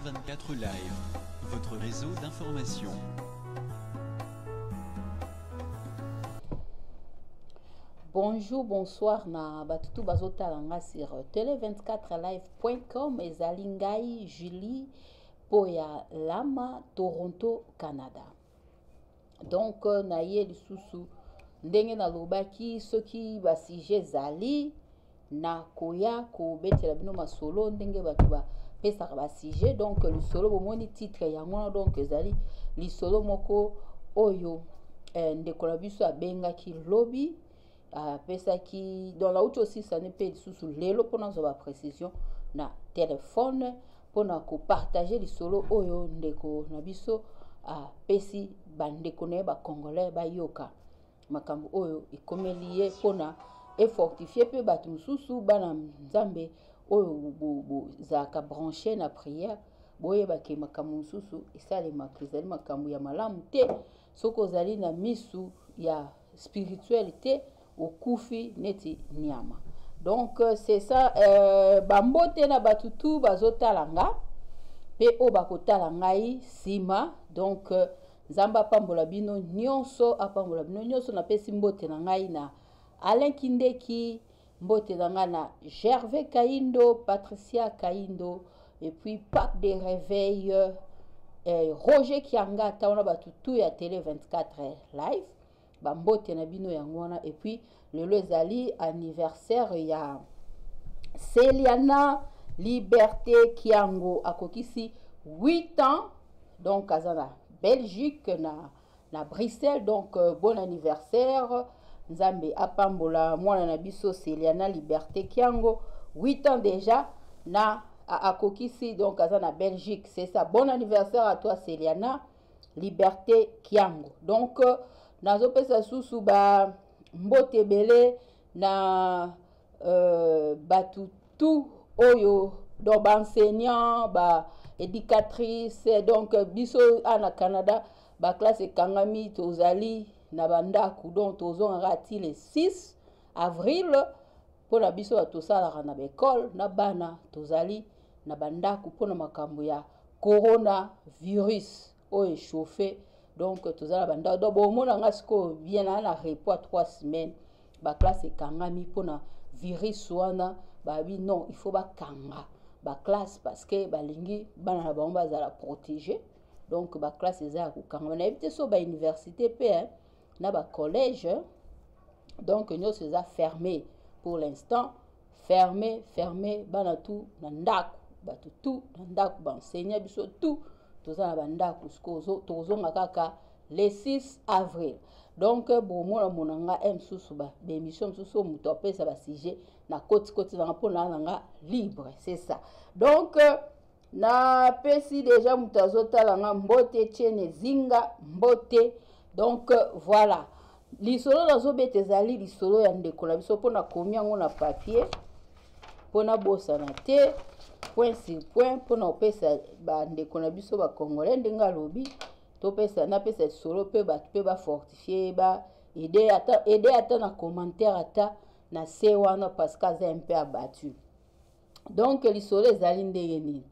Télé 24 Live, votre réseau d'information. Bonjour, bonsoir na bato tout bazotala nga sur tele24live.com. Ezali ngai Julie Poya Lama, Toronto, Canada. Donc na ye lisusu ndenge nalobaki, soki basujet ezali, nakoya kobetela bino masolo ndenge bato bapesaka basujet. Donc lisolo bomoni titre yango wana. Donc ezali lisolo moko oyo ndeko na biso abengaki lobi, apesaki. Donc nauti osisani mpe lisusu lelo mpona azwa baprécision na telefone mpona kopartage lisolo oyo ndeko na biso apesi bandeko na ye bacongolais bayoka makambo oyo ekomeli ye, mpona efortifie mpe bato mosusu, bana Nzambe oyo bozalaka branché na prière, boyebake makambo mosusu esalemaka ezali makambo ya malamu te. Soki ozali na misu ya spirituel te, okufi neti nyama. Donc c'est ça. Bambote na bato tu bazotala nga mpe oyo bakotala ngai nsima. Donc Nzambe apambola bino nyonso, apambola bino nyonso. Napesi mbote na ngai na Alain Kindeki, mbote na ngai na Gervais Kaindo, Patricia Kaindo et puis Pape de Réveil, Roger Kianga, ata wana bato tu ya Télé 24 Live, bambote na bino yango wana. Et puis lelo ezali anniversaire ya Celiana Liberté Kiango, akokisi 8 ans. Donc aza na Belgique, na Bruxelles. Donc bon anniversaire, Nzambe apambola mwana na biso Celiana Liberté Kiango, 8 ans déjà na akokisi. Donc aza na Belgique, c'est ça. Bon anniversaire à toi, Celiana Liberté Kiango. Donc nazopesa susu ba mbote ebele na bato tout oyo, donc baenseignant, baéducatrice. Donc biso a na Canada, baklasse ekangami, tozali na bandako. Donc tozongaka ti le 6 avril. Mpona biso bato tosalaka na baekole na bana, tozali na bandako mpona makambo ya coronavirus oyo echauffe. Donc toza na bandako. Donc bomona nga sikoyo bien na repos ya 3 semaines. Baklasse ekangami mpona virus wana. Babi non, il faut bakanga baklasse parce que balingi bana na bango bazala protégé. Donc baklasse eza ya kokanga. Nayebi te so bauniversité mpe na bacollège. Donc nyonso eza fermé pour l'instant, fermé, fermé. Bana tu na ndako, bato tu na ndako, baenseignant, biso tu toza na bandako. Sikoyo tokozonga kaka le 6 avril. Donc bomona mona nga e mosusu baémission mosusu oyo moto apesa basujet na kotikoti nanga mpona na nga libre, c'est ça. Donc napesi déjà moto azotala nga mbote, Tiene Zinga, mbote. Donc voilà, lisolo nazobeta ezali lisolo ya ndeko na biso. Mpona komi yango na papier mpona bosana te, point sur point, mpona kopesa bandeko na biso bacongolais ndenge alobi topesa. Napesa lisolo mpe bato mpe bafortifie, ba aide ata, aide ata na commentaire, ata na se wana, parce que aza mpe abattu. Donc lisolo ezali ndenge nini?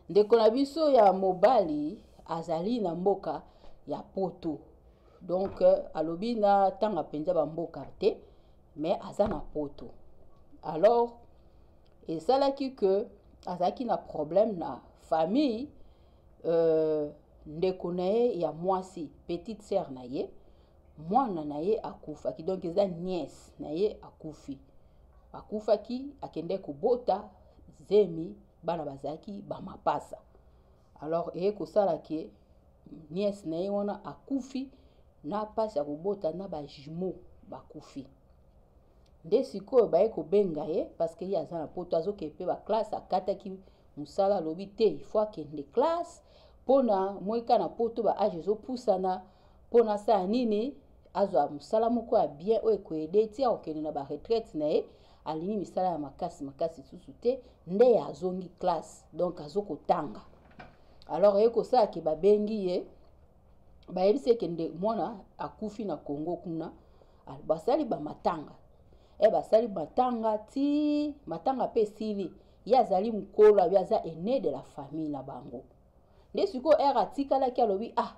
Ndeko na biso ya mobali azali na mboka ya Poto. Donc alobi na ntanga mpenza bamboka te, mais aza na Poto. Alors esalaki ke azalaki na problème na famille. Ndeko na ye ya mwasi, petite sœur na ye, mwana na ye akufaki. Donc eza nièce na ye akufi, akufaki akende kobota zemi, bana bazalaki bamapasa. Alors eye kosala ke nièce na ye wana akufi na mpasi ya kobota na bajumeau, bakufi. Nde sikoyo baye kobenga ye parce que ye aza na Poto, azokende mpe baklasse. Akataki mosala, alobi te, il faut akende classe mpona moika na Poto, baage ezopusana, mpona asala nini, azwa mosala moko ya bien oyo ekoaider ti akokende na baretraite na ye. Alingi misala ya makasi makasi lisusu te, nde azongi classe. Donc azokotanga. Alors eye kosala ke babengi ye, bayebisi ekende mwana akufi na Congo kuna. Basali bamatanga, basali matanga ti matanga mpe esili. Ye azali mokolo, abi aza aîné de la famille na bango. Nde sikoyo ere atikalaki, alobi ah,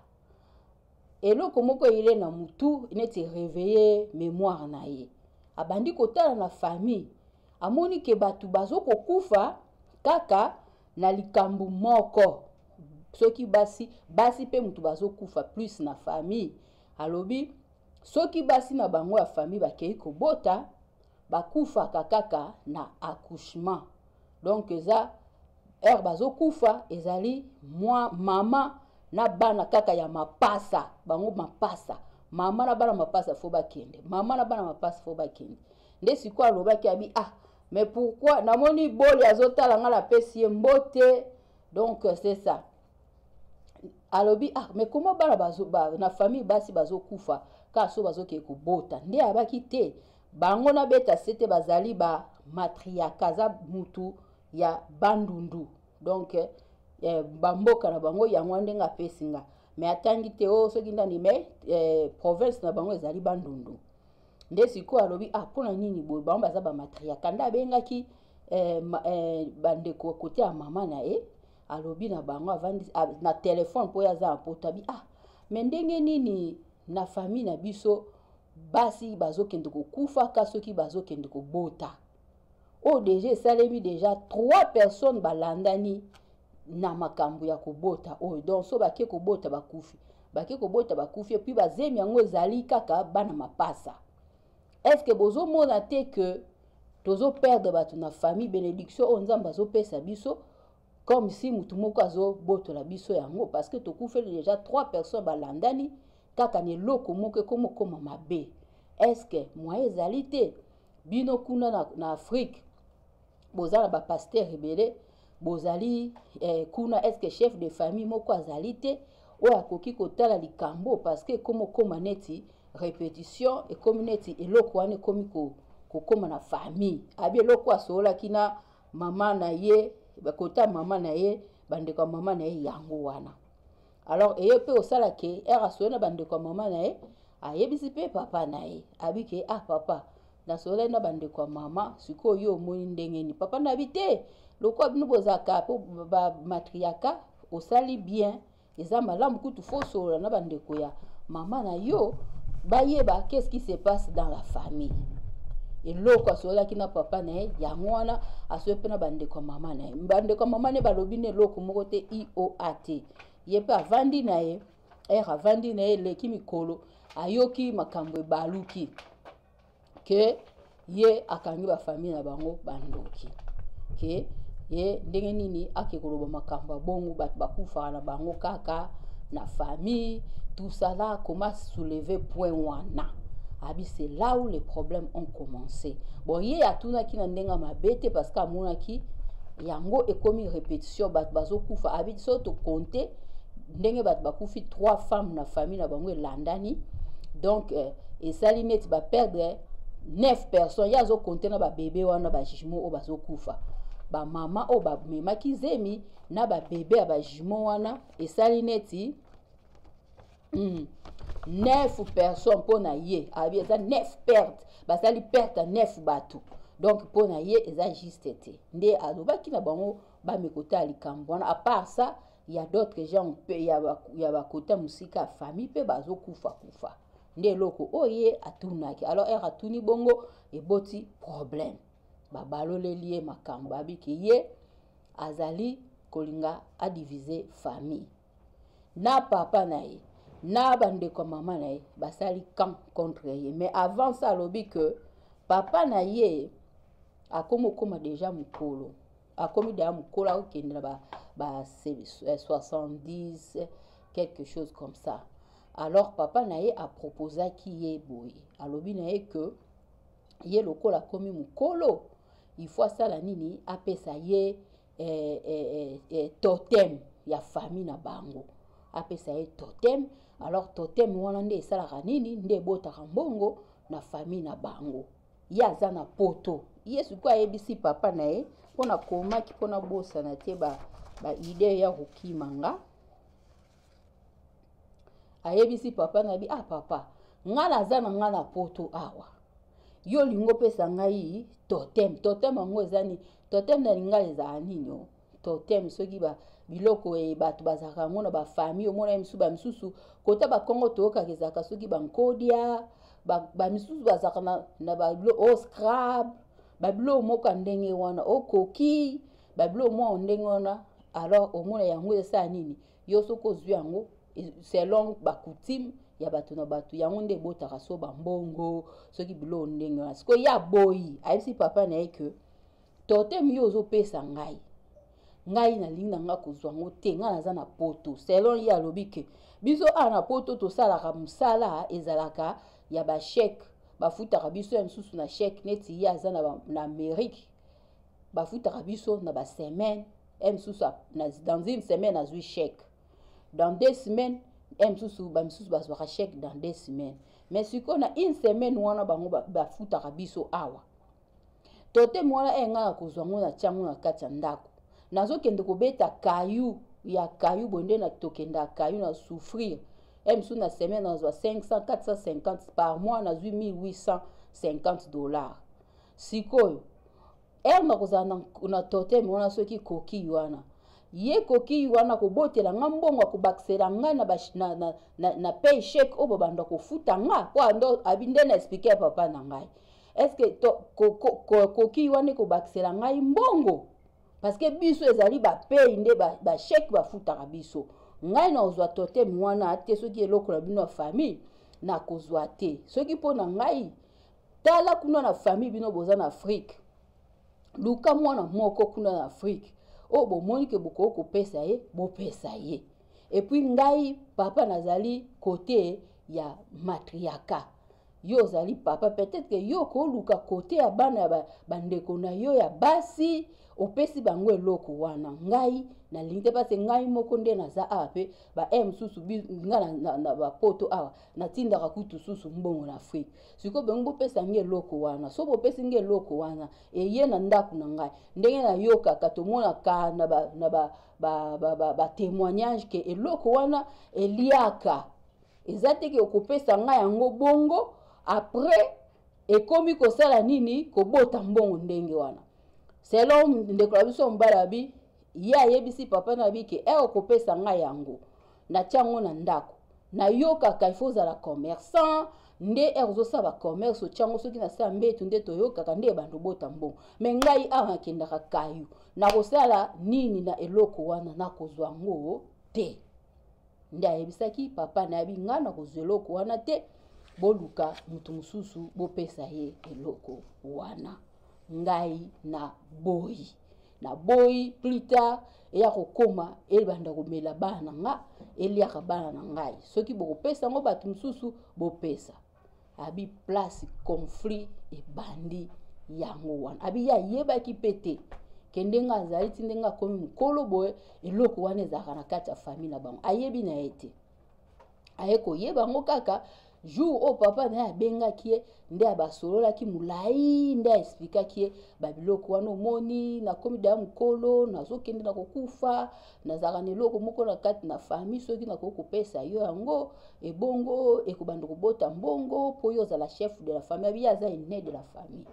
eloko moko eyele na mutu neti réveille mémoire na ye. Abandi kotala na famille, amoni ke bato bazokokufa kaka na likambo moko, soki basi, basi mpe motu bazokufa plus na famille. Alobi soki basi na bango ya famille bakei kobota, bakufaka kaka na accouchement. Donc eza heure bazokufa, ezali mwa mama na bana kaka ya mapasa, bango mapasa, mama na bana mapasa fo bakende, mama na bana mapasa fo bakende. Nde sikoyo alobaki, abi ah, mais pourquoi namoni boli azotala nga, napesi ye mbote. Donc c'est ça, alobi ah, mais comment bana bazo, ba, na famille basi bazokufa kaka so bazokende kobota? Nde abaki te, bango nabeta se te, bazali ba matriarcat, aza mutu ya Bandundu. Donc bamboka na bango yango wana ndenge apesi nga, mais atangi te o soki ndani, mais province na bango ezali Bandundu. Nde sikoyo alobi ah, mpona nini boye bango baza bamatriarcat? Nde abengaki bandeko kote ya mama na ye, alobi na bango, avandi na telefone mpo oyo aza na Poto, abi ah, mais ndenge nini na famille na biso basi bazokende kokufa ka soki bazokende kobota? Oyo deja esalemi deja trois personnes balandani na makambo ya kobota oyo. Donc so bake kobota bakufi, bake kobota bakufi, et puis bazemi yango ezali kaka bana mapasa. Est ce que bozomona te que tozoperdre bato na famille? Bénédiction oyo Nzambe azopesa biso, comme si mutu moko azobotola biso yango, parce que tokufeli déjà trois personnes balandani kaka na eloko moko, ekoma okoma mabe. Est ce que moyen ezali te, bino kuna na Afrique boza na bapasteur ebele, bozali kuna, est ce que chef de famille moko azali te oyo akoki kotala likambo? Parce que ekoma okoma neti répétition, ekomi neti eloko wana ekomi kokóma na famille. Abi eloko asololaki na mama na ye, bakota mama na ye, bandeko ya mama na ye, yango wana. Alors eye mpe osala ke ere asololi na bandeko ya mama na ye, ayebisi mpe papa na ye, abi ke ah, papa, nasololaki na bandeko ya mama, sikoyo yo omoni ndenge nini? Papa na abi te, lokola bino bozalaka mpo bamatriarcat, osali bien, eza malamu kutu fo osolola na bandeko ya mama na yo, bayeba qu'est-ce qui se passe dans la famille. Eloko asololaki na papa na ye yango wana, asololi mpe na bandeko ya mama na ye. Bandeko ya mama na ye balobi na eloko moko te, ioa te. Ye mpe avandi na ye, ere avandi na ye, eleki mikolo, ayoki makambo ebaluki ke ye akangi bafamille na bango bandoki, ke ye ndenge nini ake koloba makambo ya bongo, bato bakufaka na bango kaka na famille, tout ça là. Comment soulever point wana? Abi c'est là où les problèmes ont commencé. Bon, ye atunaki na ndenge mabe te, parce que amonaki yango ekomi répétition, bato bazokufa. Abi so tokonte ndenge bato bakufi, trois femmes na famille na bango elandani, donc esali neti baperdre neuf personnes. Ye azokonte na babebe wana, bajumeau oyo bazokufa, bamama oyo bamemaki zemi na babebe ya bajumeau wana, esali neti neuf personnes. Mpo na ye abi eza neuf perte, basali perte ya neuf bato. Donc mpo na ye eza juste te. Nde alobaki na bango bamekota ya likambo wana. À part ça, ya d'autres gens mpe ya bakota mosika ya famille mpe bazokufa kufa. Nde eloko oyo ye atunaki. Alors ere atuni bongo, eboti problème, babaloleli ye makambo, abiki ye azali kolinga adivise famille na papa na ye na bandeko ya mama na ye, basali camp contre ye. Mais avant ça, alobi que papa na ye akomi okóma déjà mokolo, akomi deya mokolo, akokende na ba 70 quelque chose comme ça. Alors papa na ye aproposaki ye boye, alobi na ye que ye lokola akomi mokolo, il faut asala nini? Apesa ye totem ya famille na bango, apesa ye totem. Alors totem wana nde esalaka nini? Nde ebotaka mbongo na famille na bango. Ye aza na Poto, ye sikoyo ayebisi papa na ye, mpona komaki, mpona bosana te baidée ba ya kokima nga. Ayebisi papa na bi ah, papa, nga naza na nga na Poto awa, yo olingi opesa ngai totem. Totem yango eza nini? Totem na lingala ezala nini? O totem soki ba Biloko e bato bazalaka yango na bafamille, omona ye misusu, bamisusu kota bakongo toyokaka ezalaka soki bankodia, bamisusu bazalaka na babilo o scrab, babiloko moko ya ndenge wana, okoki babiloko moko ndenge wana. Alors omona yango esala nini? Yo soki ozwi yango selon bacoutume ya bato na bato, yango nde ebotaka so bambongo, soki biloko ndenge wana. Sikoyo ye aboyi, ayebisi papa na ye ke totem yo ozopesa ngai, ngai nalingi na ngai kozwa yango te, ngai naza na Poto. Selon ye, alobi ke biso awa na Poto tosalaka mosala ezalaka ya bachèque, bafutaka biso ya misusu na chèque. Neti ye aza na Amérique, bafutaka biso na basemaine e mosusu, dans une semaine azwi chèque, dans 2 semaines e mosusu, bamisusu bazwaka chèque dans 2 semaines. Mais sikoyo na une semaine wana bango bafutaka biso awa totem wana, e ngai na kozwa ngo, na tiango na kati ya ndako, nazokende kobeta kayu ya kayu boye nde na tokenda kayu na souffrir. E mosusu na semaine nazwa 500, 450, par mois nazwi 1850 $. Sikoyo heure nakozala na totem wana, soki koki wana, ye koki wana kobotela nga mbongo, akobakisela nga na paycheck oyo babanda kofuta nga, mpo ando abi nde na expliquer papa na ngai: est-ce koki wana ekobakisela ngai mbongo? Parce que biso ezali bapaye nde bachèque bafutaka biso. Ngai nakozwa totem wana te. Soki eloko na bino ya famille, nakozwa te. Soki mpo na ngai, tala kuna na famille bino boza na Afrique, luka mwana moko kuna na Afrique oyo bomoni ke bokoki kopesa ye, bopesa ye. Et puis ngai papa nazali côté ya matriarcat, yo ozali papa, peut-être ke yo okoluka côté ya bana ya bandeko na yo ya basi, opesi bango eloko wana. Ngai nalingi te, parce ngai moko nde naza awa mpe bae mosusu nga na bapoto awa, natindaka kutu susu mbongo na Afrique. Sikoyo bengo bopesa ngai eloko wana, so bopesi ngai eloko wana, eye na ndako na ngai, ndenge nayokaka, tomonaka na batémoignage ba, ba, ba, ba ke eloko wana eliaka. Eza te ke okopesa ngai yango bongo, après ekomi kosala nini? Kobota mbongo ndenge wana. Selon ndeko na biso mobali, abi ye ayebisi papa na abi ke e okopesa ngai yango, natia yango na ndako, nayokaka ifo ozala commerçant nde ere ozosala bacommerce, otia yango soki nasala mbetu, nde toyokaka nde ebanda obota mbongo. Me ngai awa nakendaka kayu, nakosala nini na eloko wana? Nakozwa yango te. Nde ayebisaki papa na yebi: ngai nakozwa eloko wana te, boluka moto mosusu bopesa ye eloko wana, ngai na boyi, naboyi. Plus tard eya kokóma ebanda komela bana na nga, eliaka bana na ngai. Soki bokopesa yango bato mosusu, bopesa. Abi place conflit ebandi yango wana. Abi ye ayebaki mpe te ke ndenge azali ti ndenge akomi mokolo boye, eloko wana ezalaka na kati ya famille na bango. Ayebi na ye te, aye koyeba yango kaka jour oyo papa na ye abengaki ye, nde basololaki molai, nde aexpliquaki ye babiloko wana. Omoni, nakomi daya mokolo, nazokende na kokufa, nazalaka na eloko moko na kati na famille, soki nakoki kopesa yo yango, ebongo ekobanda kobota mbongo mpo yo ozala chef de la famille. Abi ye aza aîné de la famille,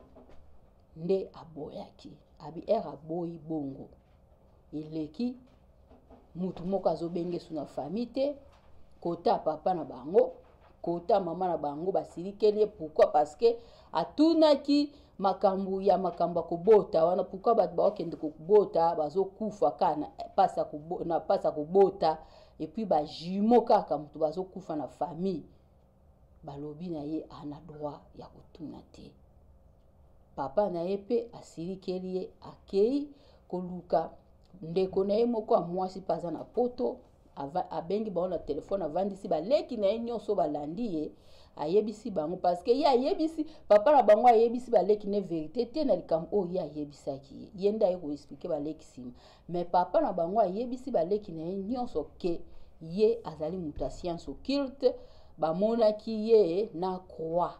nde aboyaki. Abi ere aboyi bongo, eleki mutu moko azobenge so na famille te, kota papa na bango, kota mama na bango, basilikeli ye. Pourquoi? Parce que atunaki makambo ya makambo ya kobota wana. Pourquoi bato baokende kobota, bazokufa kaka na mpasi ya kobota, et puis bajumeaux kaka moto bazokufa na famille? Balobi na ye ana droit ya kotuna te. Papa na ye mpe asilikeli ye, akei koluka ndeko na ye moko ya mwasi mpe aza na Poto. Abengi bango na telefone, avandisi baleki na ye nyonso, balandi ye, ayebisi bango, parce que ye ayebisi papa na bango, ayebisi baleki ne vérité te na likambo oyo ye ayebisaki ye. Ye nde aye koexpliquer baleki nsima, mais papa na bango ayebisi baleki na ye nyonso ke ye azali moto ya science occulte. Bamonaki ye na croix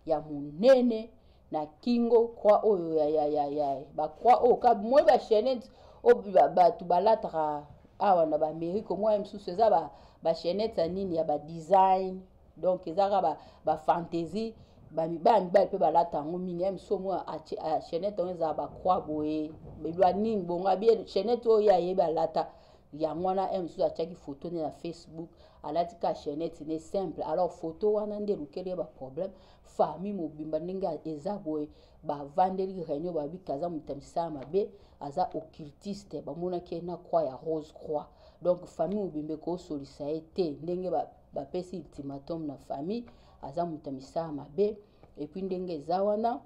ya monene na kingo, croix oyo ya bacroix oyo ka moi, bachaînette oyo bato balataka awa na baAmérique. Omoi mosusu eza bachaînette ya nini, ya badesign, donc eza kaka bafantaisie. Bana mibali mpe balata yango mingi. Ya mosusu omoi chaînette yango ezala bacroix boye, belwa nini bongo. Abi chaînette oyo ye ayebi alata. Yango wana un mosusu atiaki photo ne na Facebook, alati ka chaînette ne simple. Alors photo wana nde elukeli ye ba problème. Famille mobimba ndenge eza boye, bavandeli réunion, babiki aza moto ya misala mabe, aza occultiste, bamonaki ye na croix ya rose croix. Donc famille mobimba ekosolisa ye te, ndenge bapesi ultimatum na famille, aza moto ya misala mabe. Et puis ndenge eza wana,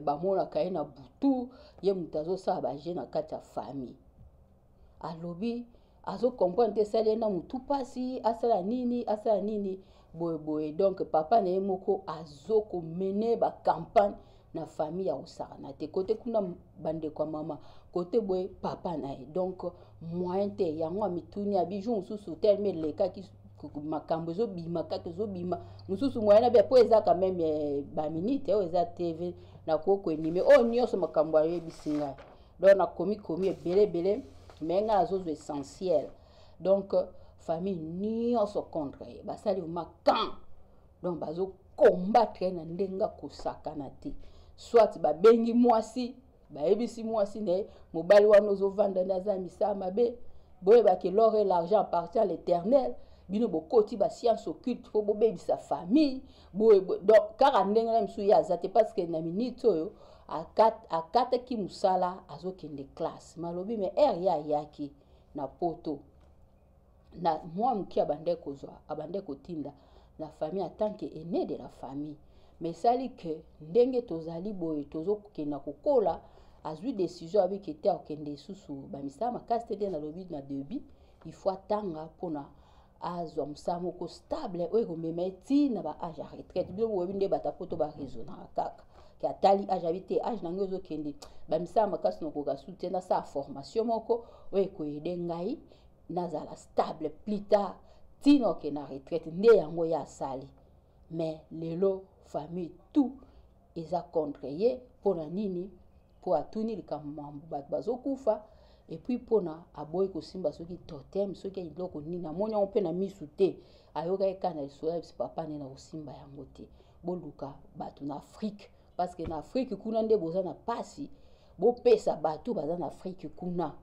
bamonaka ye na butu, ye moto azosala baje na kati ya famille. Alobi azocomprendre te, esali ye na motu mpasi, asala nini, asala nini boye boye. Donc papa na ye moko azokomene bacampagne na famille ya kosakana te, kote kuna bandeko ya mama, kote boye papa na ye. Donc moyen te. Yango amituni ya bijou mosusu telema elekaki, makambo ezobima kaka, ezobima mosusu moyen na bia, po eza quand même baminute oyo eza TV, nakoki koenime oyo nyonso makambo ayebisi ngai. Donc nakomi komi ebele ebele, mais ngai nazozwa essentiel. Donc famille nyonso contre ye, basali vraiment camp, donc bazokombattre na ndenge akosakana te. Soit babengi mwasi, bayebisi mwasi na ye, mobali wana ozovanda nde aza misala mabe. Boyebaki l'or et l'argent appartient à l'Éternel. Bino bokoti bascience occulte mpo bobebisa famille boye. Donc kaka ndenge na misu ye aza te, parce que na minute oyo akataki mosala, azokende classe. Malobi mais ere ye ayaki na poto na mwa moke, abandaki kozwa, abandaki kotinda na famille en tant que aîné de la famille. Mais esali ke ndenge tozali boye, tozokenda kokola, azwi décision abiki te, akokende lisusu bamisala makasi te. Nde nalobi na début, il faut atanga mpona azwa mosala moko stable oyo ekomema ye ntina ba âge ya retraite. Bino boyebi nde bato poto baraisonnaka kaka ke atali âge, abi te, âge na ngai ezokende, bamisala makasi nakoka su te, nasala formation moko oyo ekoaider ngai nazala stable plus tard ntina okende na retraite. Nde yango ye asali. Mais lelo famille tout eza contre ye. Mpona nini? Mpo atuni likambo, bato bazokufa, et puis mpona aboyi kosimba soki totem, soki eloko nini, amoni yango mpe na misu te, ayokaki kaka na lisolo ya biso papa nde na kosimba yango te. Boluka bato na Afrique, parce que na Afrique kuna nde boza na pasi. Bopesa bato baza na Afrique kuna,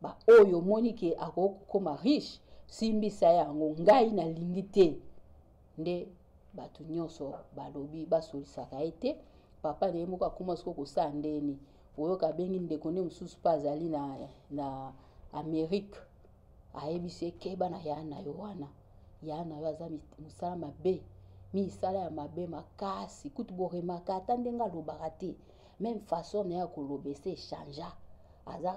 baoyo omoni ke akoki kokóma riche, simbisa yango, ngai nalingi te. Nde bato nyonso balobi basolisaka ye te. Papa na ye moko akóma sikoyo kosala ndeni, oyoka abengi ndeko nde mosusu mpe azali na Amérique, ayebisi ekeba na ya na yo wana, ya na yo aza mosala mabe, misala ya mabe makasi. Kutu boremaka ata ndenge alobaka te, même façon na ye ya koloba ese échangea, aza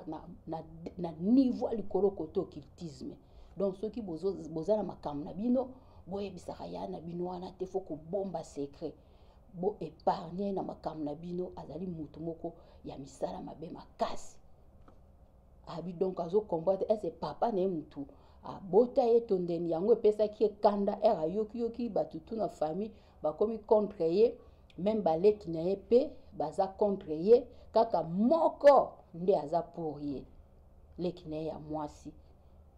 na niveau ya likolo kote occultisme. Donc soki boza na makambo na bino, boyebisaka ya na bino wana te, faut kobomba secret, boépargne na makambo na bino, azali motu moko ya misala mabe makasi. Abi donc azocomprendre ese papa na ye motu abota ye to ndeni. Yango epesaki ye kanda ere ayokiyoki bato tu na famille bakomi contre ye, même baleki na ye mpe baza contre ye, kaka moko nde aza pour ye, leki na ye ya mwasi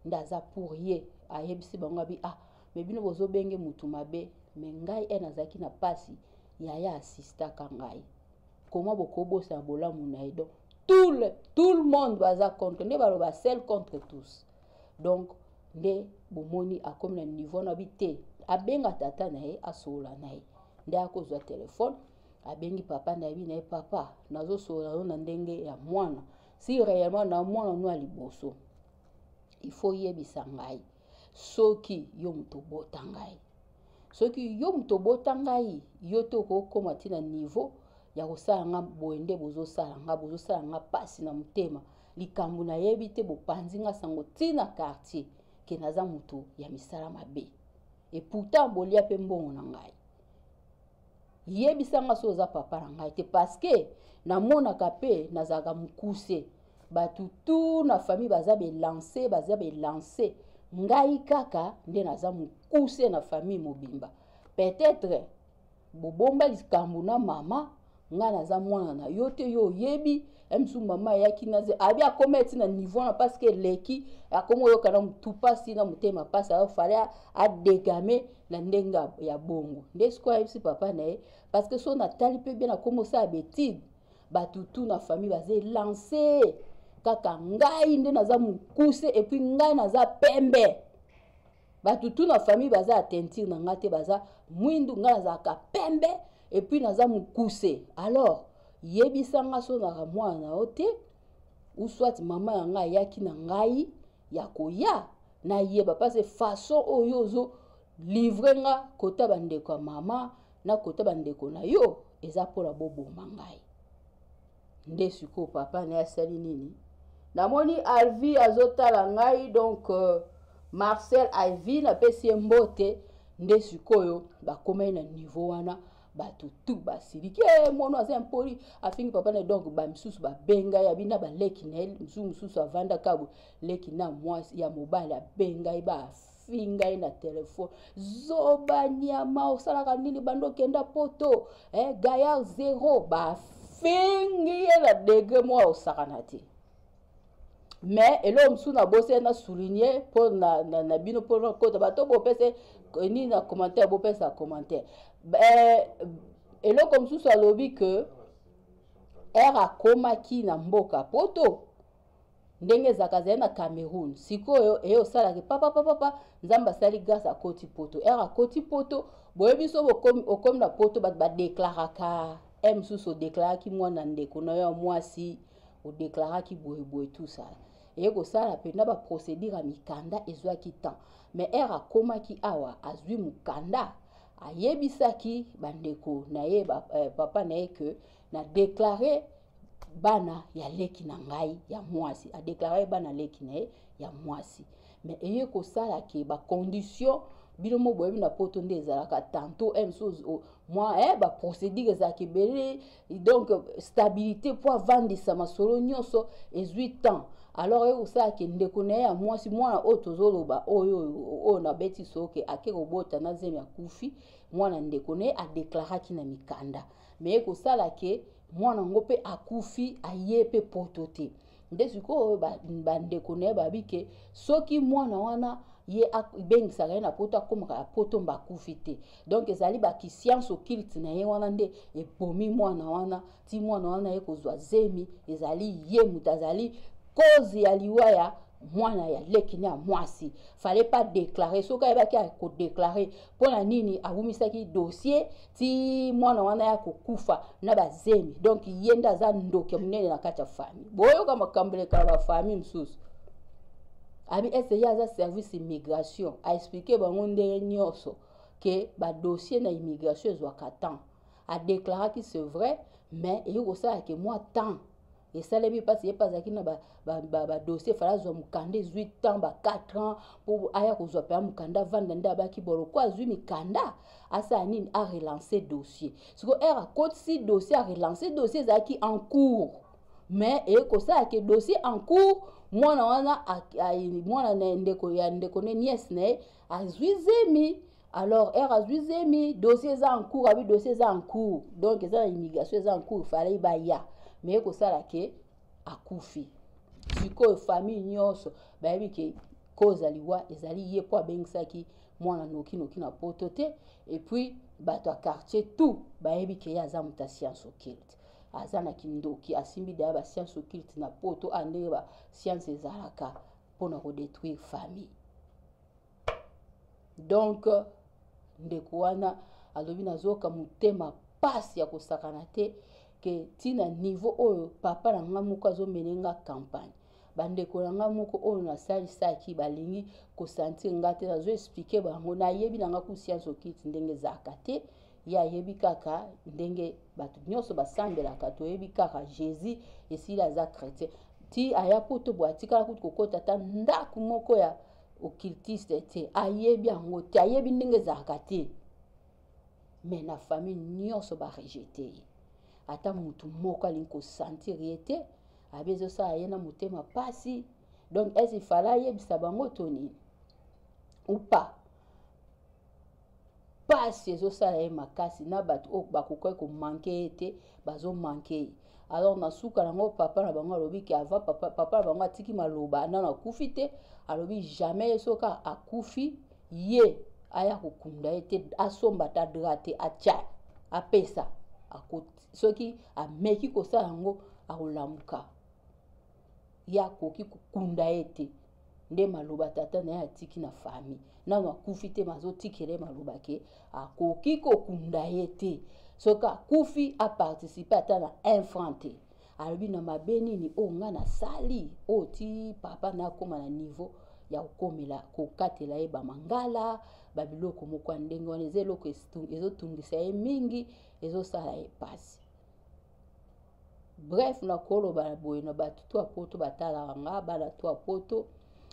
nde aza pour ye. Ayebisi bango, abi: "Ah, mais bino bozobenge mutu mabe, mais ngai e nazalaki na pasi, yaya asistaka ngai, koma bokobosana bolamu na ye?" Donc tout le monde baza contre, nde baloba seul contre tous. Donc nde bomoni akomi na niveau na bi te, abenga tata na ye, asolola na ye. Nde akozwa telefone, abengi papa na ye, bi na ye: "Papa, nazosolola yo na ndenge ya mwana. Si réellement na mwana no ya liboso, il faut yebisa ngai soki yo moto obota ngai. Soki yo moto obota ngai, yo te okokóma ntina niveau ya kosala nga boye. Nde bozosala nga, bozosala nga mpasi na motema. Likambo nayebi te, bopanzi nga sango ntina quartier ke naza moto ya misala mabe, et pourtant bolia mpe mbongo na ngai. Yebisa nga so oza papa na ngai te, parce que namonaka mpe nazalaka mokuse, bato tu na famille baza belance, baza belance, ngai kaka nde naza mokuse na famille mobimba. Peut-être bobomba likambo na mama, ngai naza mwana na yo te, yo oyebi mosusu mama ayaki na abi akoma eti na niveau na, parce que eleki, akoma oyoka na motu mpasi na motema mpasi, afale adégame na ndenge ya bongo." Nde sikoyo ayebisi papa na ye, parce que so natali mpe bien, akoma osala betide, bato tu na famille baza elance. Kaka ngai nde naza mokuse et puis ngai naza pembe. Bato tout na famille baza ya teinture na ngai te, baza mwindu, ngai nazalaka pembe et puis naza mokuse. Alors yebisa nga so naka mwana na yo te, ou soit mama ya ngai ayaki na ngai ya koya nayeba, parce que façon oyo ozo livre nga kota bandeko ya mama na kota bandeko na yo eza mpona boboma ngai. Nde sikoyo papa na ye asali nini? Namoni Alvi azotala ngai, donc Marcel Alvi napesi ye mbote. Nde sikoyo bakomaki na niveau wana, bato tu basiliki, mwana aza impoli, afingi papa na ye. Donc bamisusu babenga ye, abi na baleki na ye mosusu, mosusu avandaka boye, leki na mwasi ya mobali abenga ye, bafinga ye na telefone, zoba nyama, osalaka nini bando okenda poto, gaillard zéro, bafingi ye na degré moko osakana te. Mais eloko mosusu nabosani na souligner mpo na bino, mpo na kota bato bopesa nini na commentaire, bopesa commentaire. Eloko mosusu alobi ke ere akomaki na mboka poto, ndenge ezalaka, azali na Cameroun, sikoyo eye osalaki papa papa papa, Nzambe asali grâce, akoti poto. Ere akoti poto, boyebi so okomi na poto, bato badeklaraka e mosusu, odeklaraki mwana ndeko na yo ya mwasi, odeklaraki boyeboye, tout ça. Eye kosala mpenza baprocédure ya mikanda ezwaki temps. Mais ere akomaki awa, azwi mokanda, ayebisaki bandeko na ye, papa na ye ke na déclare bana ya leki na ngai ya mwasi, adeklare bana leki na ye ya mwasi. Mais eye kosala ke bacondition, bino mo boyebi na poto nde ezalaka, tantôt mosusu mwa baprocédure ezalaka ebele, donc stabilité po avandisa masolo nyonso ezwi temps. Alors eye kosala ke ndeko na ye ya mwasi, mwana oyo tozoloba, oyo oyo nabeti soke ake kobota na zemi akufi, mwana ndeko na ye adeklaraki na mikanda, mais eye kosala ke mwana yango mpe akufi, aye mpe poto te. Nde sikoyo bandeko na ye babi ke soki mwana wana ye abengisaka ye na poto, akomaka ya poto, mba akufi te. Donc ezali bakiscience occulte na ye wana nde ebomi mwana wana, ti mwana wana ye kozwa zemi, ezali ye moto azali cause ya liwa ya mwana ya leki na ya mwasi. Fallait pas déclarer. Soki ayebaki akodéclare, mpona nini awumisaki dossier ti mwana wana ya kokufa na bazemi? Donc ye nde aza ndoki ya monene na kati ya famille. Boyoka makambo elekaka bafamille mosusu. Abi ese ye aza service immigration, aexplike bango ndenge nyonso ke badossier na immigration ezwaka temps. Adeklaraki, c'est vrai, mais eyi kosala ke mwa temps esalemi, mpasi ye mpe azalaki na badossier, fala azwa mokanda, ezwi temps ba 4 ans mpo aya kozwa mpenza mokanda avanda. Nde abaki boloko, azwi mikanda, asala nini? Arelance dossier. Sikoyo ere akotisi dossier, arelance dossier, ezalaki en cours, mais eye kosala ke dossier en cours, mwana wana, mwana na ndeko ya ndeko ne, nièce na ye, azwi zemi. Alors ere azwi zemi, dossier eza en cours, abi dossier eza en cours, donc eza na immigration, eza en cours, fallait baya, mais ekosala ke akufi. Sikoyo famille nyonso bayebi ke cause ya liwa ezali ye, mpo abengisaki mwana nokinoki na poto te. Et puis bato ya quartier tout bayebi ke ye aza moto ya science occulte, aza na kindoki, asimbi daya bascience occulte na poto, a ndenge bascience ezalaka mpona kodétruire famille. Donc ndeko wana alobi nazoyoka motema pasi ya kosakana te, ke ntina niveau oyo papa na nga moko azomene nga campagne, bandeko na nga moko oyo nasalisaki balingi kosentir nga te. Nazo explike bango, nayebi na nga ku science occulte ndenge ezalaka te. Ye ayebi kaka ndenge bato nyonso basambelaka, toyebi kaka Jésus, esili, aza chrétien. Ti aya poto boye, atikala kutu kokota ata ndako moko ya occultiste te, ayebi yango te, ayebi ndenge ezalaka te. Mais na famille nyonso barejete ye, ata motu moko alingi kosentir ye te. Abi ezosala ye na motema pasi. Donc est-ce ifale ayebisa bango to nini ou pas? Pasi ezosala ye makasi na bato oyo bakokaki komanke ye te, bazomanke ye. Alors na suka nango, papa na bango alobi ke avant papa na bango atiki maloba, nano akufi te, alobi jamais ye soki akufi, ye aya kokunda ye te, asomba ata drap te, atya apesa. Soki ameki kosala yango, akolamuka. Ye akoki kokunda ye te. Nde maloba tata na ye atiki na famille. Nanu akufi te, mais azotikela ye maloba ke akoki kokunda ye te. Soki akufi, a participer ata na 1 franc te. Alobi na mabe nini oyo nga nasali, oyo ti papa na akoma na niveau ya kokomela, kokatela ye ba mangala, ba biloko moko ya ndenge wana. Eza eloko ezotungisa ye mingi, ezosala ye pasi. Bref, nakoloba boye na bato to ya poto batalaka nga, bana to ya poto,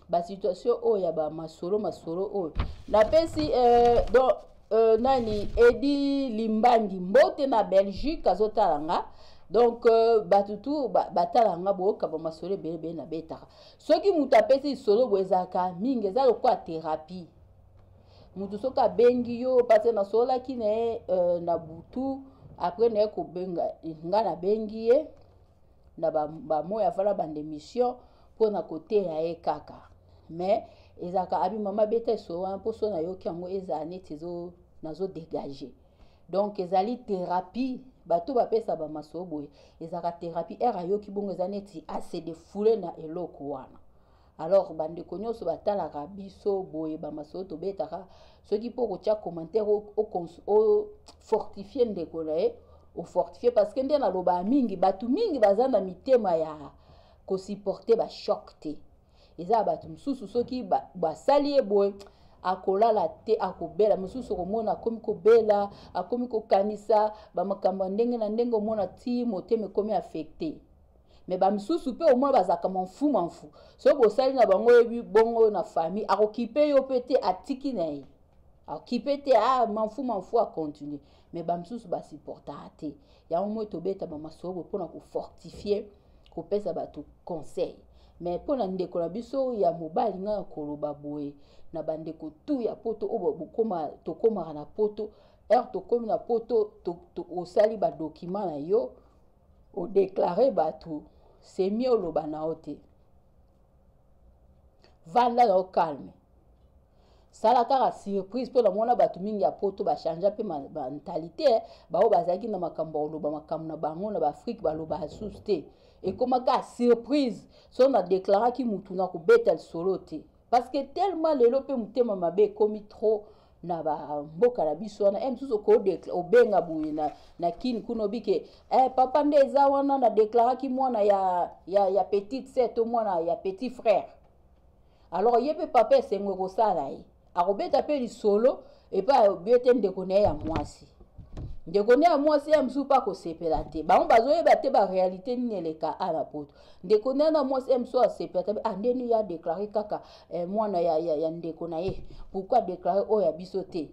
ba situation oyo ya ba masolo, masolo oyo napesi donc nani Edi Limbangi mbote na Belgique azotala nga. Donc bato tu batala nga, boyoka ba masolo ebele ebele nabetaka. Soki moto apesi lisolo boye ezalaka mingi, eza lokola thérapie. Moto soki abengi yo, parce que nasololaki na ye na butu, après na ye kobenga nga, nabengi ye na bamoya avala bande émission mpona koteya ye kaka. Mais ezalaka abi mama beta esolo wana mpo so nayoki yango ezala neti nazodégage. Donc ezali thérapie, bato bapesa bamasolo boye ezalaka thérapie. Ere ayoki bongo eza neti ase défoule na eloko wana. Alors bandeko nyonso batalaka biso boye, bamasolo tobetaka, soki mpo kotia commentaire, ofortifie ndeko na ye, ofortifie, parce que nde nalobaka mingi, bato mingi baza na mitema ya kosupporter bachoc te. Eza ya bato mosusu, soki basali ye boye akolala te, akobela. Mosusu okomona akomi kobela, akomi kokanisa bamakambo ya ndenge na ndenge, omona ti motema ekomi affecté. Mais bamisusu mpe omona bazalaka manfu manfu, soki bosali na bango oyebi bongo na famille, akokipe yo mpe te, atiki na ye, akokipe te, ah, manfu manfu, acontinue. Mais bamisusu basupportaka te. Yango moi tobeta bamasolo boye mpona kofortifie, kopesa bato conseil. Mais mpona ndeko na biso ya mobali, ngai na koloba boye na bandeko tu ya poto oyo tokomaka na poto, heure tokomi na poto, osali badocument na yo, odéclare bato, c'est mieux oloba na yo te. Vanda na yo calme, sala kaka surprise, mpo namona bato mingi ya poto bachange mpe mentalité. Bao bazalaki na makambo ya koloba makambo na bango na baafrike, baloba lisusu te, ekoma kaka surprise. So na déclaraki mutu na kobeta lisolo te, parce que tellement lelo mpe motema mabe ekomi trop na bamboka na biso wana. Mosusu obenga boye na kini kuna, obike papa nde eza wana, na déclaraki mwana ya petite sœur to mwana ya petit frère. Alors ye mpe papa esengo ekosala ye, akobeta mpe lisolo epai ayobi ete ndeko na ye ya mwasi, ndeko na ye ya mwasi ya mosusu mpe akosepela te. Bango bazoyeba te baréalité nini eleka a na poto. Ndeko na ye na mwasi ya mosusu asepela te, ah, ndeni ye adéclare kaka mwana ya ndeko na ye, pourquoi adéclare oyo ya biso te?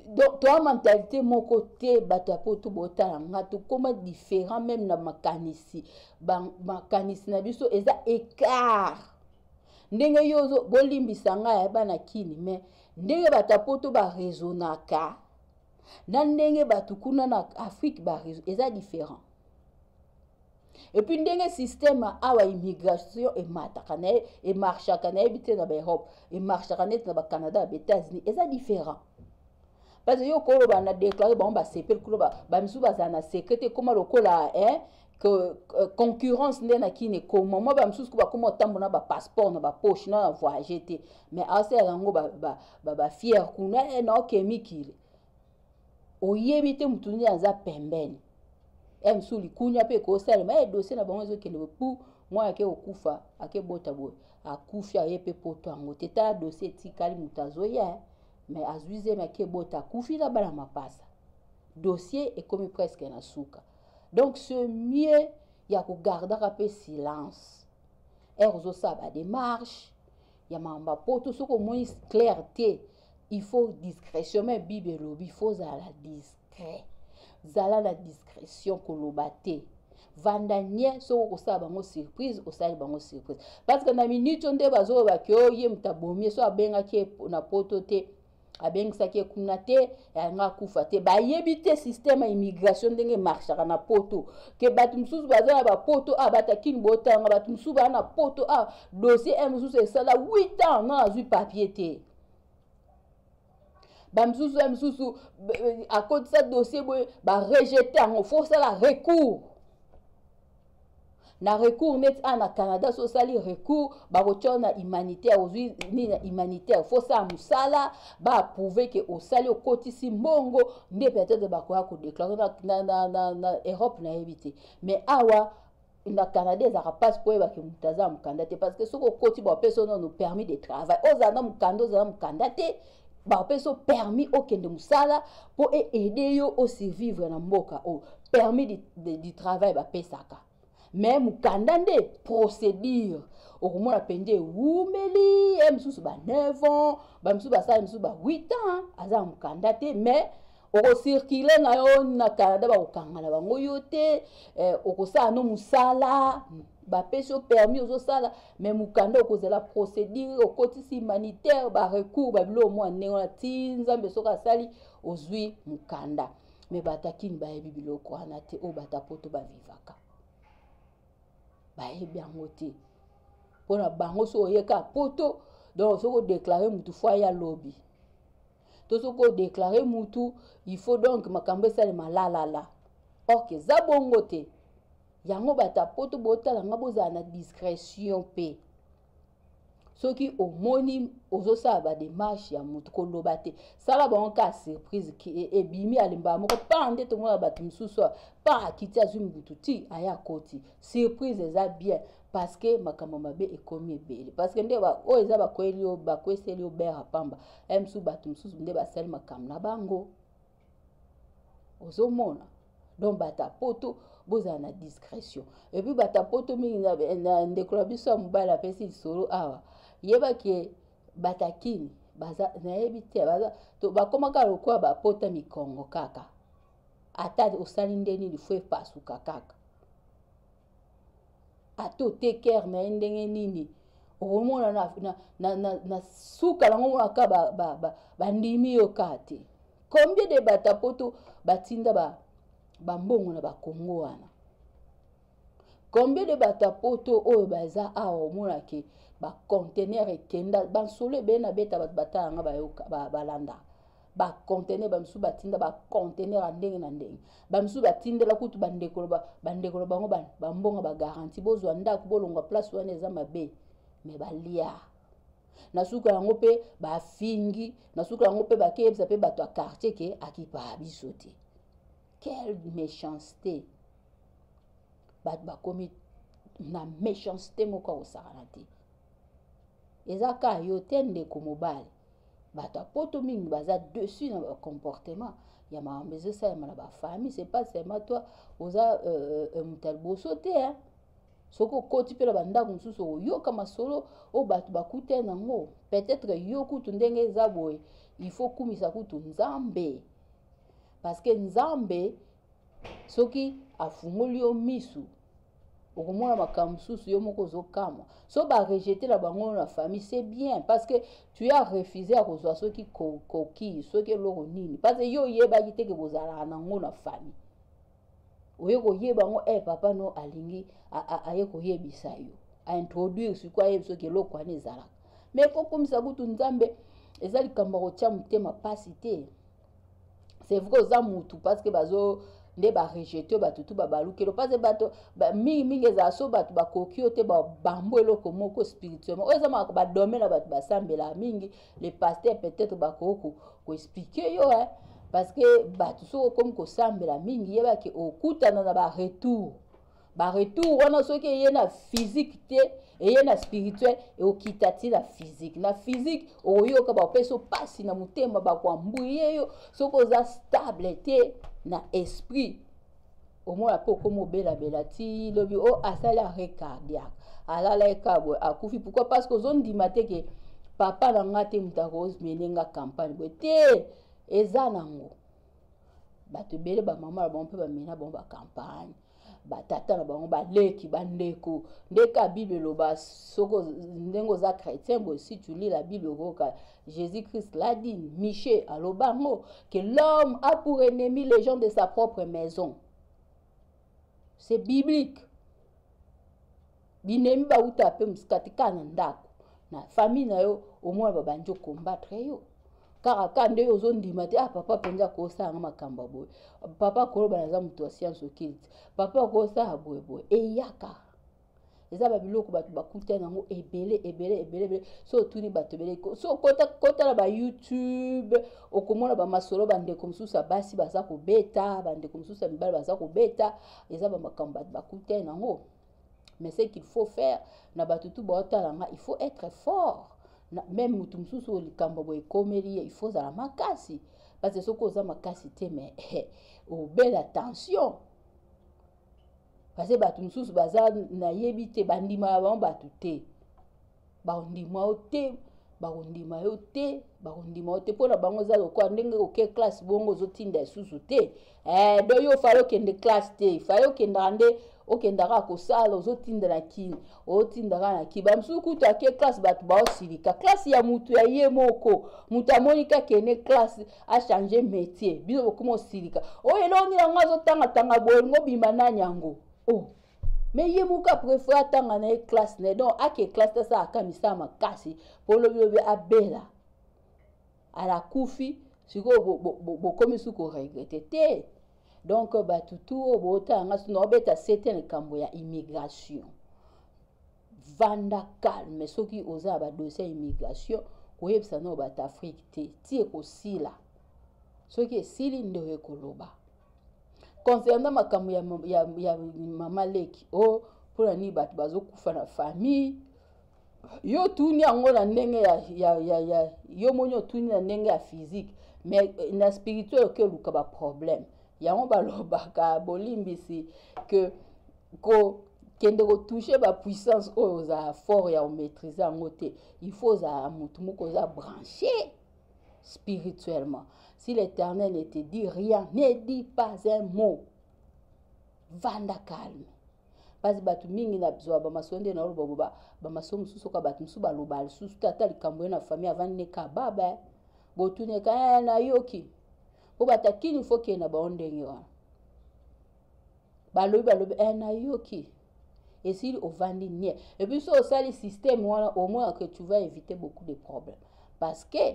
Donc toa mentalité moko te. Bato ya poto botala nga, tokóma différent même na makanisi. Makanisi na biso eza écart. Ndenge yo bolimbisa ngai ya bana kini, mais ndenge bato ya poto baraisonnaka na ndenge bato kuna na Afrique eza différent. Et puis ndenge système awa immigration emataka na ye, emarchaka, nayebi te na baEurope emarchaka neti na baCanada, na baÉtats-Unis, eza différent. Parce que yo koloba na déclare bango, basepeli kuna, bamisusu bazala na secret te, ekóma lokola que concurrence nde na kini ekoma mwa. Bamisusu ko bakóma otambola na bapasseport na bapoche na voyage te, mais aosalaka yango bafier kuna na oke mikili, oyebi te motu nde aza pembeni. Mosusu likunya mpe ekosalema, dossier na bango ezokende boye, pu mwana ake kokufa, akebota boye, akufi, aye mpe poto yango te. Tala dossier etikali, moto azoya mais azwi zemi, akebota, akufi na bana mapasa, dossier ekomi presque na suka. Donc c'est mieux ya kogardaka mpe silence ere ozosala badémarche ya makambo ya poto. Soki omoni clair te, il faut discrétion. Mais Bible elobi il faut ozala discret, zala na discrétion, koloba te, vanda nye. Soki okosala bango surprise, osali bango surprise, parce que na minute oyo nde bazolobaki oyo ye moto abomi ye, so abengaki ye na poto te, abengisaki ye kuna te, yanga akufa te. Bayebi te système ya immigration ndenge emarchaka na poto, ke bato mosusu baza na bapoto a batakini botanga, bato mosusu baza na poto a dossier e mosusu esala 8 ans na azwi papier te. Bamisusu ya misusu akotisa dossier boye, barejeter yango, faut osala recours. Na recours neti a na Canada, so osali recours, bakotia na humanitaire, ozwi nini na humanitaire, fo osala mosala, baapprouve ke osali, okotisi mbongo, nde peut-être bakoya kodeklare na Europe, nayebi te. Mais awa na Canada ezalaka mpasi mpo oyebaki moto aza na mokanda te, parce que soki okoti, bapesa yo nano permis de travail. Ozala na mokanda, ozala na mokanda te, bapesa yo permis okende mosala mpo eaide yo osurvivre na mboka oyo. Permis du travail bapesaka, mais mokanda nde procédure. Okomona mpenza ewumeli ye, mosusu ba 9 ans, bamisusu basala, mosusu ba 8 ans aza na mokanda te. Mais okocircule na yo na Canada, bakokanga na bango yo te. Okosala no mosala, bapesi yo permis, ozosala, mais mokanda okozela procédure, okotisi humanitaire, barecours, babiloko mwa ndenge wana, ti Nzambe soki asali ozwi mokanda. Mais bato akini bayebi biloko wana te. Oyo bato apoto bavivaka bayebi yango te. Mpona bango, soki oyeka poto, donc soki odeklare mutu, fo aya lobi, to soki odeklare mutu, il faut donc makambo esalema lalala. Or ke eza bongo te. Yango bato ya poto, botala nga, bozala na discrétion. Mpe soki omoni ozosala bademarche ya motu, koloba te, sala bango kaka surprise. Ebimi alembaka moko pa nde tomona bato mosusu pa akiti, azwi motu ti aya akoti. Surprise eza bien, parce que makambo mabe ekomi ebele, parce que nde oyo eza bakweli yo, bakweseli yo bere pamba ye mosusu, bato mosusu nde basali makambo na bango, ozomona. Donc bato ya poto, bozala na discrétion. Et puis bato ya poto mingi, na ndeko na biso ya mobali apesi lisolo awa, yebaki bato ya kini baza, nayebi te, baza bakomaka lokola bapota mikongo kaka. Ata osali nde nini, fo epasuka kaka. Ata otekere na ye ndenge nini, okomona na suka nango, omonaka bandimi yo kaka te. Combien de bato ya poto batinda bambongo na bakongo wana? Combien de bato ya poto oyo baza awa omonake bacontener ekenda bansolo ebele na beta bato batala yanga, bayoka, balanda bacontener? Bamisusu batinda bacontener ya ndenge na ndenge, bamisusu batindela kutu bandeko na bango bambongo, bagarantie, bozwa ndako, bolongwa place wana eza mabe. Me balia na suka yango mpe bafingi, na suka yango mpe bakeyebisa mpe bato ya quartier ke akipaa biso te. Quelle méchanceté! Bato bakomi na méchanceté moko akosakana te. Eza kaka yo te, ndeko mobali. Bato ya poto mingi baza dessus na bacomportement ya makambo ezosalema na bafamille. C'est pas seulement toi oza moto ya liboso te, hein? Soki okoti mpe na bandako mosusu, okoyoka masolo oyo bato bakutani nango. Peut-être yo kutu ndenge eza boye, il faut kumisa kutu Nzambe, parce que Nzambe soki afungoli yo misu, okomona makambo mosusu, yo moko ozokamwa. So barejete na bango na famille, c'est bien, parce que tu as refusé ya kozwa soki koki, soki eloko nini, parce que yo oyebaki te ke bozalaka nango na famille. Oye koyeba yango, papa no alingi aye koyebisa yo, aintroduire sikoyo, ayebi soki eloko wana ezalaka. Mais fo komisa kutu Nzambe. Eza likambo ya kotia motema mpasi te. C'est vrai, oza mutu, parce que bazo nde barejete bato tu, babalukelo, parce que bato mingimingi ezala so bato bakoki yo te, babambo eloko moko spirituellement. Oyo eza badomaine na bato basambelaka mingi, les pasteurs peut-être bakoki koexplike yo, eh? Parce que bato soki okomi kosambela mingi, yebaki okutana na baretour. Baretour wana, soki eye na physique te, eye na spirituel, ekokita ti na physique. Na physique okoyoka bapesa mpasi na motema, bakoambuye yo. Soki oza stable te na esprit, omona mpe okómi obelabela ti lobi o asali arrêt cardiaque, alala eka boye, akufi. Pourquoi? Parce que ozondima te ke papa na nga te moto akomene nga campagne boye te. Eza nango bato ebele, bamama na bango mpe bamena bango bacampagne, batata na bango, baleki, bandeko. Nde ka Bible eloba, soko ndenge oza chrétien boye, si tu lis la Bible, okoyoka Jésus Christ l'a dit, Michée aloba yango, que l'homme a pour ennemi les gens de sa propre maison. C'est biblique. Binemi bauta mpe mosika te, kaka na ndako, na famille na yo, omona babandi okombattre yo kaka kaka nde ozondima te. Ah, papa mpenza akosalanga makambo ya boye, papa akoloba naza moto ya science occulte, papa akosala boye boye, eyaka. Eza babiloko bato bakutani yango ebele ebele ebele ebele. So otuni bato ebele, so kota kota na ba YouTube, okomona bamasolo, bandeko mosusu ya basi baza kobeta, bandeko mosusu ya mibali baza kobeta. Eza bamakambo bato bakutani yango. Mais ce qu'il faut faire na bato tu baotala nga, il faut être fort. Même motu mosusu oyo likambo boye ekomeli ye, il faut ozala makasi, parce que soki oza makasi te, mais obela tension, parce que bato mosusu baza, nayebi te, bandima bango bato te, bakondima yo te, bakondima yo te, bakondima yo te. Mpona bango eza lokola ndenge oke classe bongo, ozotinda lisusu te. Donc yo fallait okende classe te, fallait okendaka nde, okendaka kosala, ozotinda na kini, otindaka na kini. Bamosusu kutu ake classe, bato baosilika classe ya mutu ya ye moko. Mutu amoni kakende classe, achange métier, bino bokoma osilika: oyo elongi yango azotangatanga boye, olingo obima nani yango? Oh, mais ye moko apréféré atanga na ye classe na ye. Donc ake classe te, asalaka misala makasi mpo lobilobi abela, alakufi, sikoyo bokomi su koregretter te. Donc bato tu oyo bootala nga, so naobeta sete na likambo ya immigration, vanda calme. Soki oza na badossier ya immigration, koyebisa nao bato Afrique te ti ekosila. Soki esili nde oye koloba. Concernant makambo ya mama leki o oh, mpona nini bato bazokufa na famille, yo tuni yango na ndenge ya yo moni, otuni na ndenge ya physique, mais na spirituel oke oluka baproblème. Yango balobaka, bolimbisi, ke kokende kotouche bapuissance oyo ozala fort ya komaîtrise yango te. Il faut ozala motu moko oza branché spirituellement. Si l'Éternel ne te dit rien, ne dis pas un mot, vanda calme, parce bato mingi na zwa bamasolo nde naoloba bo bamasolo mosusu oka bato mosusu baloba lisusu te. Ata likambo ye na famille, avandi ne ka baba botuneka, nayoki po bato akini fo kende na bango ndenge wana. Balobi, balobi, nayoki, esili, ovandi nie. Et puis so osali système wana, omona que tu vas éviter beaucoup de problèmes, parce que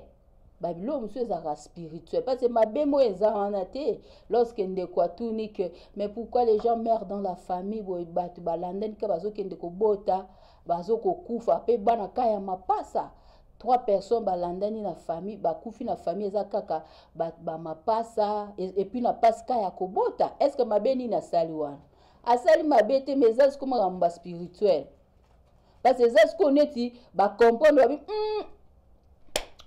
babiloko mosusu ezalaka spirituel, parce que mabe moko eza wana te. Lorsque ndeko atuni que mais pourquoi les gens meurent dans la famille boye, bato balandani ka bazokende kobota, bazokokufa mpe bana ka ya mapasa, trois personnes balandani na famille, bakufi na famille, eza kaka bamapasa ba et puis na pasi ka ya kobota, est ce que mabe nini asali wana? Asali mabe te, mais eza sikoyo makambo baspirituel, parce que eza sikoyo neti bacomprendre babi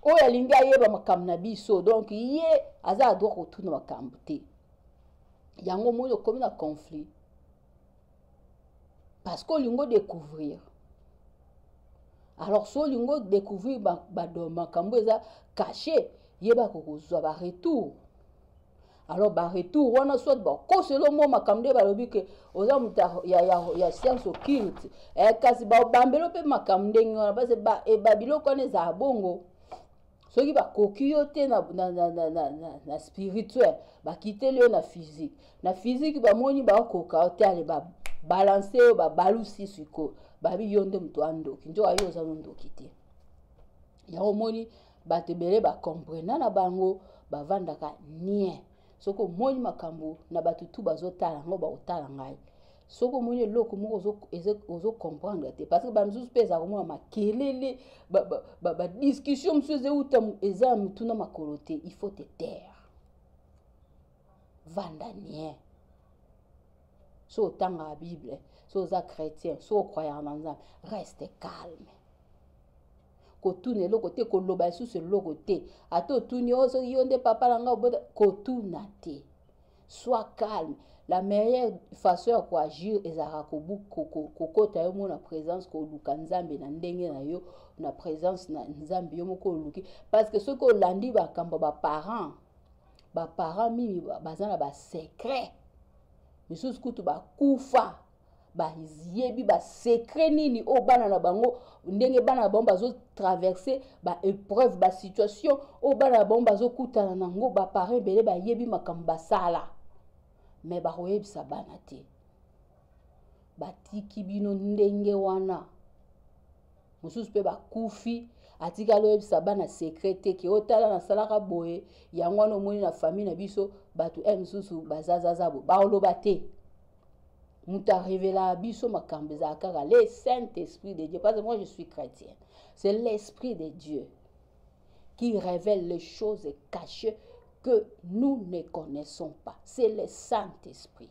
oyo alingi ayeba makambo na biso. Donc ye aza na droit kotuna makambo te. Yango omoni okomi na conflit, parce que olingi odécouvrir. Alors so olingi odécouvrir makambo eza caché, yeba kokozwa baretour. Alors baretour wana, soit bakosela mo makambo nde balobi ke oza moto ya science occulte, kasi babambelo mpe makambo ndenge wana, parce babiloko wana ezala bongo. Soki bakoki yo te na spirituel, bakiteli yo na physique. Na physique bamoni bakoka yo te, ale babalance yo, babalusi sikoyo, babi yo nde moto andoki, nzoka yo oza no ndoki te. Yango omoni bato ebele bacomprena na bango, bavandaka nie. Soki omoni makambo na bato tu bazotala yango, bakotala ngai. Soki omoni eloko moko ozocomprendre te, parce que bamisusu mpe eza komona makelele, badiscussion mosusu ezeuta, eza ya motu na makolo te, il faut te taire, vanda nie. So otangaka Bible, so oza chrétien, so ocroyaka na Nzambe, reste calme. Kotuna eloko te, koloba lisusu eloko te. Ata otuni o soki yo nde papa na ngai obota, kotuna te, sois calme. La meilleure façon ya koagir ezalaka kokota yo mo na présence, koluka Nzambe na ndenge na yo, na présence na Nzambe yo moko oluki, parce que soki olandi makambo baparent, baparent mingi baza na basecret misusu, kutu bakufa, bayebi basecret nini oyo bana na bango, ndenge bana na bango bazotraverse baépreuve, basituation oyo bana na bango bazokutana nango. Baparent ebele bayebi makambo basala, me bakoyebisa bana te, batiki bino ndenge wana. Mosusu mpe bakufi, atikali oyebisa bana secret te ke otala nasalaka boye. Yango wana omoni na famille na biso bato mosusu bazazaza boye, baoloba te. Moto arevelaka biso makambo ezalaka kaka le Saint Esprit de Dieu, parce que moi je suis chrétien. C'est l'Esprit de Dieu qui révèle les choses cachées que nous ne connaissons pas. C'est le Saint-Esprit.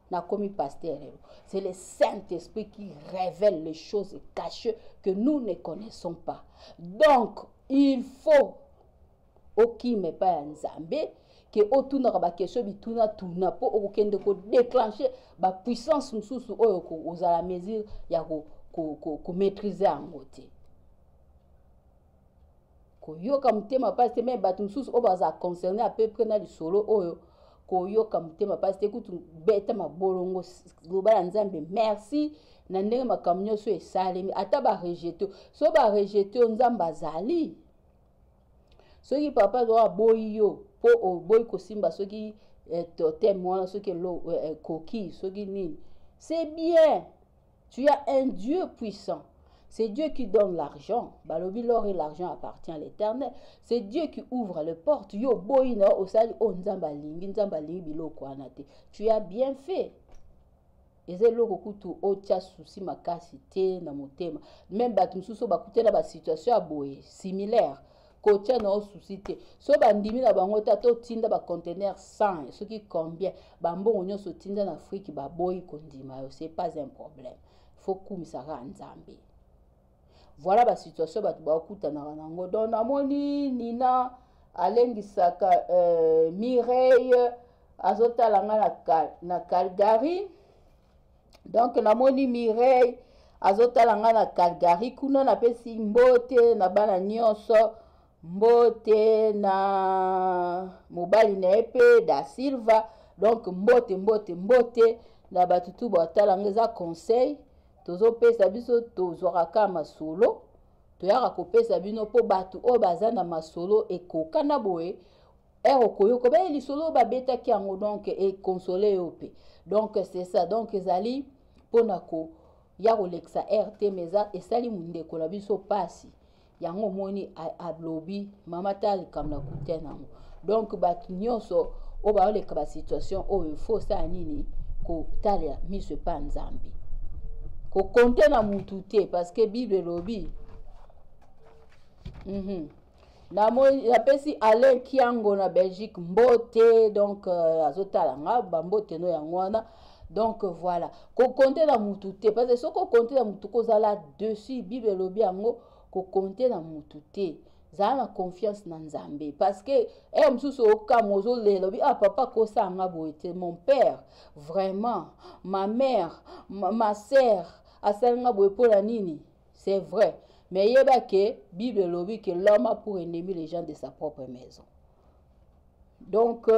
Nakomi pasteur lelo. C'est le Saint-Esprit qui révèle les choses cachées que nous ne connaissons pas. Donc, il faut okima epai ya Nzambe ke otunaka baquestion bitunatuna mpo okokende kodéclenche bapuissance mosusu oyo ozala mesure ya komaîtrise yango te. Koyoka motema mpasi te, me bato mosusu oyo bazala concerné à peu près na lisolo oyo, koyoka motema mpasi te. Kutu beta mabolongo, loba na Nzambe merci na ndenge makambo nyonso esalemi. Ata barejeter, so barejeter yo, Nzambe azali. Soki papa azo aboyi yo mpo oboyi kosimba soki totem wana, soki ekoki, soki nini, c'est bien. Tu as un Dieu puissant. C'est Dieu qui donne l'argent. Balobi, l'or et l'argent appartient à l'Éternel. C'est Dieu qui ouvre les portes. Yo boyi na osali o Nzambe alingi, Nzambe alingi biloko wana te. Tu as bien fait. Eza eloko kutu otia souci makasi te na motema. Même bato mosusu oyo bakutela basituation ya boye similaire, kotia na yo souci te. So bandimi na bango te, ata otinda baconteneur 100, soki combien, bambongo nyonso otinda na Afrique, baboyi kondima yo, c'est pas un problème. Faut kumisaka Nzambe. Voilà basituation bato bakutanaka nango. Donc namoni Nina alengisaka Mireille azotala nga na Calgary. Donc namoni Mireille azotala nga na Calgary kuna. Napesi mbote na bana nyonso, mbote na mobali na ye mpe Da Silva. Donc mbote, mbote, mbote na bato tu batala nga. Eza conseil tozopesa biso, tozwaka kaka masolo, toyaka kopesa bino mpo bato oyo baza na masolo ekoka na boye ere okoyoka baye lisolo oyo babetaki yango, donc econsoler yo mpe. Donc c'est ça. Donc ezali mpona koya kolekisa rt, mais eza esali ndeko na biso mpasi. Yango omoni alobi: "Mama, ta likambo na kuta nango." Donc bato nyonso oyo baoleka basituation oyo, faut osala nini? Kotalela miso epa Nzambe, kocompter na mutu te, parce que Bible elobi. Namoni napesi Alain Kiango na Belgique mbote. Donc azotala nga, bambote no yango wana. Donc voilà, kocompter na mutu te, parce que soki ocompter na mutu, kozala dessus. Bible elobi yango, kocompter na mutu te, zala na confiance na Nzambe, parce que ere mosusu okamwa, ozolela, obi: "Ah, papa kosala nga boye te, mon père vraiment, ma mère, ma sœur asali nga boye mpona nini?" C'est vrai, mais yeba ke Bible elobi ke l'homme a pour ennemi les gens de sa propre maison. Donc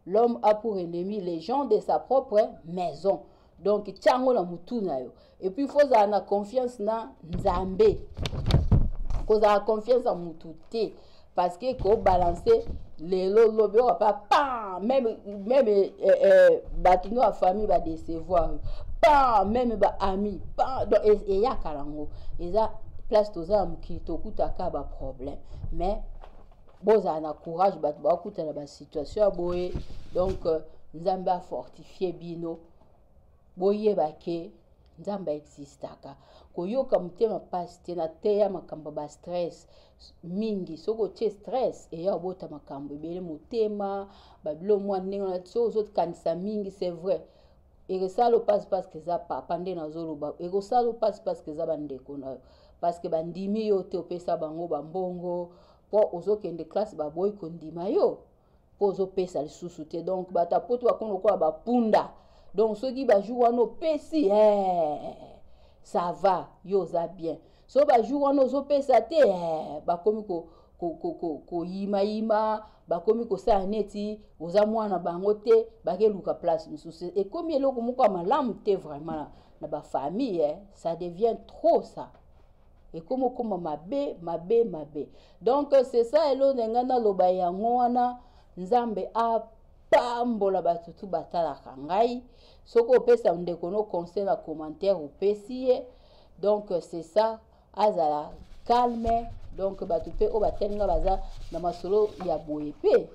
l'homme a pour ennemi les gens de sa propre maison. Donc tiango na mutu na yo. Et puis faut ozala na confiance na Nzambe, kozala confiance ya mutu te, parce que kobalancer lelo, lobi oyo pa pam, même bato no ya famille badécevoir yo, pam, même baami, pam. Donc eyaka nango, eza place toza na mokili, tokutaka baproblème, mais bozala na courage. Bato bakutana basituation ya boye, donc Nzambe afortifie bino, boyeba ke Nzambe aexistaka. Koyoka motema mpasi te. Na teya makambo ya bastress mingi. Soki otie stress, eya obota makambo ebele, motema babilo mwa ndenge wana. Soki ozokanisa mingi, c'est vrai, ekosala mpasi, parce que eza papa nde nazoloba, ekosala mpasi parce que eza bandeko na yo, parce que bandimi yo te, opesa bango bambongo mpo ozokende classe, baboyi kondima yo mpo ozopesa lisusu te. Donc bato apoto bakomi lokola bapunda. Donc soki bajour wana opesi, ça va, yo oza bien. So bajour wana ozopesa te, bakomi koyimayima, bakomi kosala neti oza mwana bango te, bakeluka place mosusu. Ekomi eloko moko ya malamu te vraiment na bafamille, eh. Ça devient trop, ça ekomi okóma mabe, mabe, mabe. Donc c'est ça, eloko na ngai naloba yango wana. Nzambe apambola bato tu batalaka ngai. Soki opesa ndeko no conseil na commentaire, opesi ye. Donc c'est ça, azala calme. Donc bato mpe oyo batali nga baza na masolo ya boye mpe.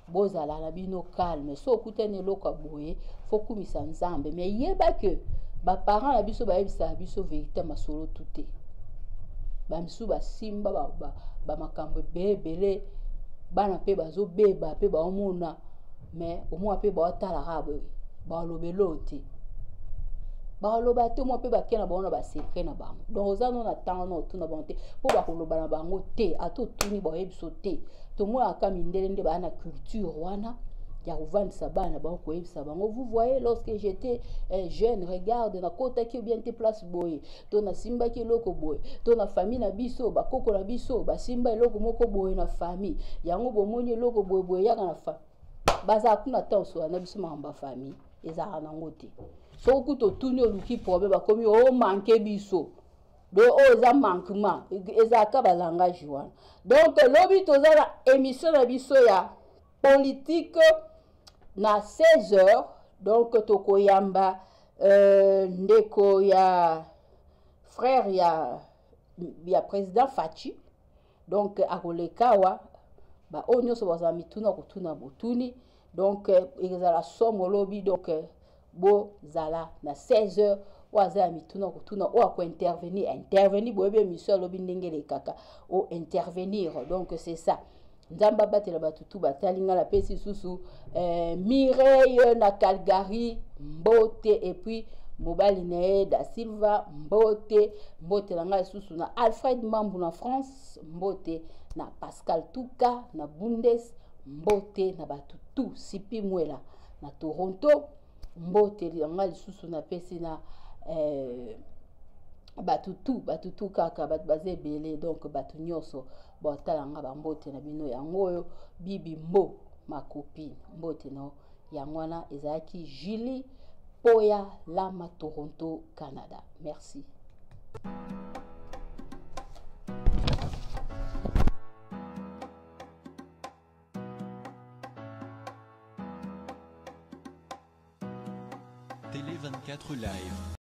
Bozala na bino calme. So okutani eloko ya boye, fo kumisa Nzambe. Mais yeba que ba parents na biso bayebisaka biso verite masolo tout te. Ba misusu basimba ba, ba, ba makambo ebele ebele, bana mpe bazobeba mpe baomona, mais omona mpe baotalaka boye, balobela oyo te, baloba te, omona mpe bake na bango na basecret na bango. Donc oza no na ntango na otuna bango te, mpo bakoloba na bango te, ata otuni baoyebi biso te. Tomonaka mindele nde baa na culture wana ya kovandisa bana bango, koyebisa bango. Vous voyez, lorsque j'étais jeune, regarde, nakotaki ou bien te place boye, to nasimbaki eloko boye, to na famille na biso, bakoko na biso basimba eloko moko boye na famille yango, bomoni eloko boye boye yaka na famille. Bazala kuna ntango osola na biso makambo ya famille ezalaka nango te. Soki kuta otuni, oluki problème, bakomi omanke biso. Donc oyo eza manquement, ezalaka balangage wana. Donc lobi toza na émission na biso ya politique na 16 heures. Donc tokoyamba ndeko ya frère ya président Fatshi. Donc akoleka awa, baoyo nyonso bazala mituna kotuna botuni. Donc ezala somo lobi. Donc bozala na 16 heures. Oyo aza ya mituna kotuna, oyo akointervenir, intervenir. Boyebi émission alobi ndenge elekaka, o intervenir. Donc c'est ça. Nzambe abatela bato tu batali ngai. Napesi lisusu Mireille na Calgary mbote, et puis mobali na ye Da Silva mbote. Mbote na ngai lisusu na Alfred Mambu na France, mbote na Pascal Tuka na Bundes, mbote na bato tu Sipi Mwela na Toronto, mbote na ngai lisusu napesi na bato tu, bato tu kaka, bato baza ebele. Donc bato nyonso botala nga, bambote na bino yango oyo. Bibi Mbo Makopi, mbote na yango wana. Ezalaki Julie Poya Lama, Toronto, Canada. Merci. Télé 24 Live.